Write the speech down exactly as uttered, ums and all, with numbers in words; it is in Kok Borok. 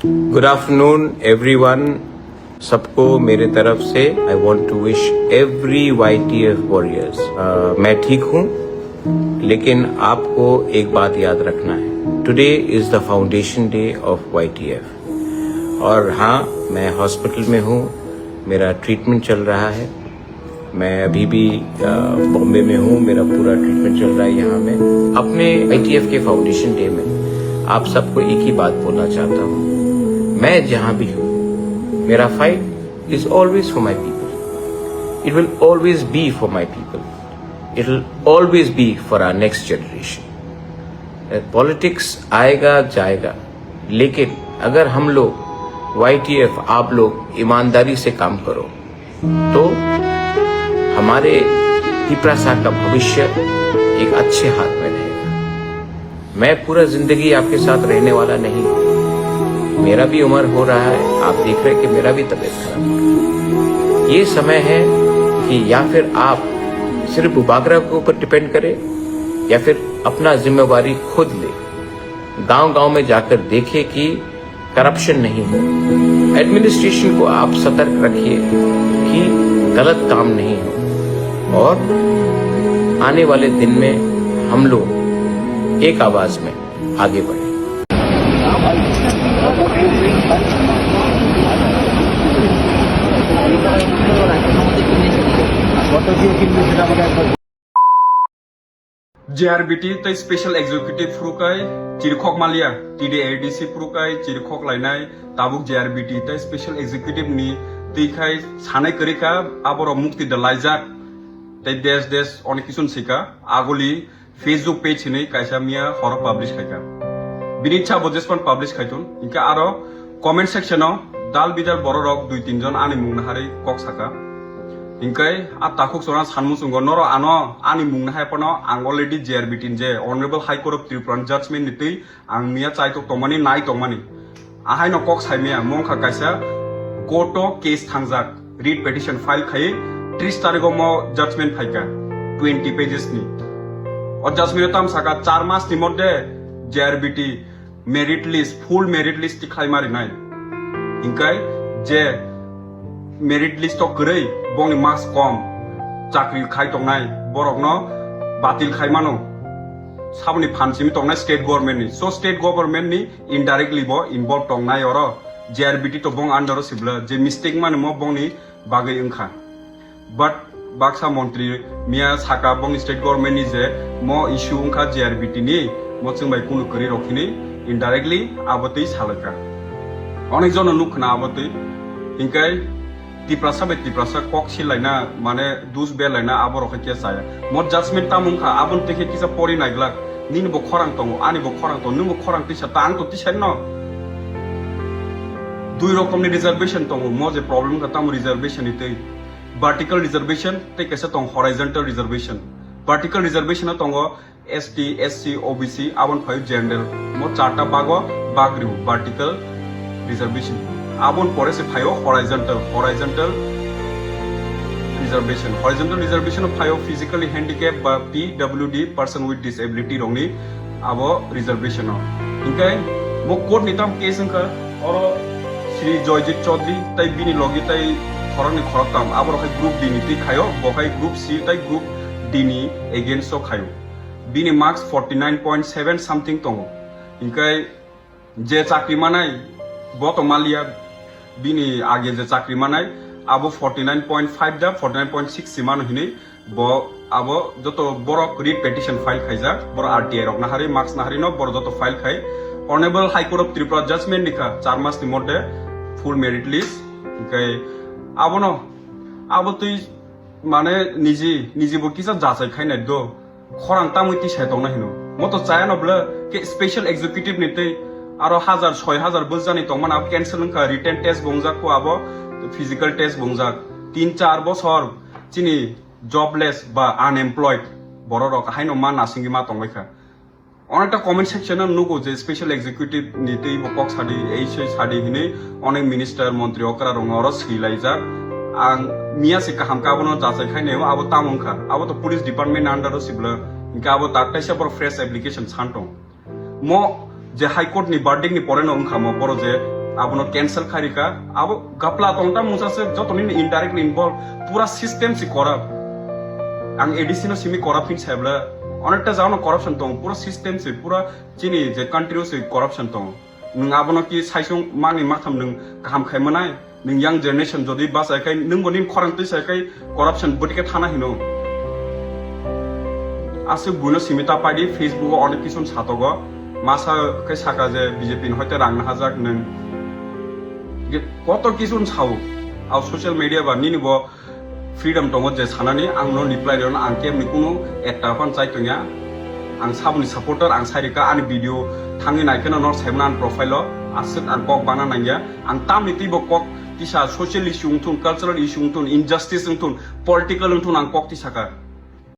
Good afternoon, everyone. सबको मेरे तरफ से I want to wish every Y T F warriors. अ, मैं ठीक हूँ, लेकिन आपको एक बात याद रखना है, Today is the foundation day of Y T F. और हाँ, मैं हॉस्पिटल में हूँ, मेरा ट्रीटमेंट चल रहा है। मैं अभी भी, अ, बॉम्बे में हूँ, मेरा पूरा ट्रीटमेंट चल रहा है यहाँ में। अपने I T F के फाउंडेशन डे में आप सबको एक ही बात बोलना चाहता हूँ, मैं जहाँ भी हूँ, मेरा fight is always for my people. It will always be for my people. It will always be for our next generation. Politics आएगा जाएगा, लेकिन अगर हम लोग, Y T F, आप लोग ईमानदारी से काम करो, तो हमारे तिपरासा का भविष्य एक अच्छे हाथ में रहेगा। मैं पूरा जिंदगी आपके साथ रहने वाला नहीं। मेरा भी उम्र हो रहा है, आप देख रहे हैं कि मेरा भी तबीयत खराब है। ये समय है कि या फिर आप सिर्फ बुबागरा के ऊपर डिपेंड करें, या फिर अपना जिम्मेवारी खुद लें। गांव-गांव में जाकर देखें कि करप्शन नहीं हो। एडमिनिस्ट्रेशन को आप सतर्क रखिए कि गलत काम नहीं हो, और आने वाले दिन में हम लोग एक आवाज में आगे बढ़ें। J R B T tei Special Executive phuru kai chirikhok malia, T D A D C phuru kai chirikhok lainai, tabuk J R B T tei Special Executive ni twi khai sanai kwrwi kha, aborok mukti da laijak tei desh desh onek kisun sika aguli Facebook page hinwi kaisa miya horo publish khaikha. Bini chabo jespan publish khaitun, hinkhe aro comment section o dal bidal bororok dui tin jon ani mung naharwi kok saka. Hinkhe a takhuk chwra sanmung chungo, "Noro ano ani mung nahai phano ang already J R B T ni je Honorable High Court of Tripura ni judgment ni twi ang miya chaitok tongmani, nai tongmani." Ahaino kok saimaya, mongkha kaisa court o case thangjak, writ petition file khai tris tarikh o mo judgment phaikha, twenty pages ni. O judgment o tam saka char mas ni moddhe J R B T merit list, full merit list tikhlai ma rinai. Hinkhe je merit list o kwrwi, bongni marks kom, chakri khai tongnai, borokno batil khai mano. Saboni phan simi tongnai state government ni. So state government ni indirectly bo involve tongnai oro. J R B T to bong under o sibla, je mistake mani mo bongni bagwi wngkha. But baksa montri miya saka bongni state government ni je mo issue wngkha J R B T ni, mo chwng bai kunu kwrwi rok hini indirectly abo twi salaka. Onek jono nuk khna abo twi. Hinkhe Tiprasa bai Tiprasa kok silaina, mane dus belaina abo rok khe chaya. Mo judgment tamo wngkha, aboni twi khe kisa pori naiglak. Nini bo khorang tongo, ani bo khorang tongo, nini bo khorang tisa ta, ang to tisa no. Dui rokomni reservation tongo, mo je problem wngkha tamo reservation ni twi. Vertical reservation tei kaisa tong horizontal reservation. Vertical reservation o tongo S T, S C, O B C, aboni phaio general. Mo charta bago bag rw vertical reservation. Aboni pore se phaio horizontal, horizontal reservation. Horizontal reservation o phaio physically handicap ba P W D, person with disability rokni abo reservation o. Hinkhe mo court ni tam case wngkha, oro Shri Joyjit Chaudhary tai bini logi tai khoroknwi khoroktham, abo rok hai group D ni twi khaio, bo hai group C tai group D ni against o khaio. Bini marks forty nine point seven something tongo. Hinkhe je chakri manai, bo to maliya, bini age je chakri manai, abo forty nine point five da forty nine point six si mano hinwi, bo abo joto borok writ petition file khaijak, borok R T I rok naharwi, marks naharwi no borok joto file khai. Honorable High Court of Tripura judgment ni kha, char mas ni moddhe full merit list. Hinkhe abono, abo twi mane niji, niji bo kisa jachai khainai do. Khorang tamwi tisai tongna hino. Mo to chaya no bwle, ke special executive ni tei aro hajar, soi hajar bwjani tongmani abo cancel wngkha, written test bo wngjak kho abo, physical test bo wngjak. Tin char bosor chini jobless ba unemployed borok rok haino ma nasingwi ma tongbai kha. Onekta comment section o nugo je special executive ni tei bo kok sadi, ei sei sadi hinwi onek minister, montri okra rok oro swilaijak. Ang miya se kaham khe abono jachai khai naio, abo tamo wngkha, abo to police department ni under o sibla, hinkhe abo tak taisa boro fresh application san tong. Mo je High Court ni verdict ni pore no wngkha mo, boro je Abono cancel khairika. Abo gapla tongta mungsa se joto nini indirectly involved. Pura system si corrupt. Ang A D C no simi corrupt hin saibla. Onekta jaono corruption tong. Pura system si, pura chini je country o si corruption tong. Nung abono ki saisung mani matham nung kaham khai manai. Nung young generation jodi bachai khai nung bo nin khorang twi sai khai corruption bwtike thana hino. Aswk buino simi ta paidi Facebook o onek kisun satogo. Masa khe saka je B J P ni hoite rang nahajak nung. Ge-, koto kisun sao. Au social media ba nini bo freedom tongo je sanani ang no reply rwno ang kemni kunu ekta phone chai tongya. Ang saboni supporter ang sai rika ani video thangwi nai kheno nor saimano ani profile o aswk ang kok bana nangya. Ang tamni twibo kok kisa social issue wngthun, cultural issue wngthun, injustice wngthun, political wngthun ang kok tisaka.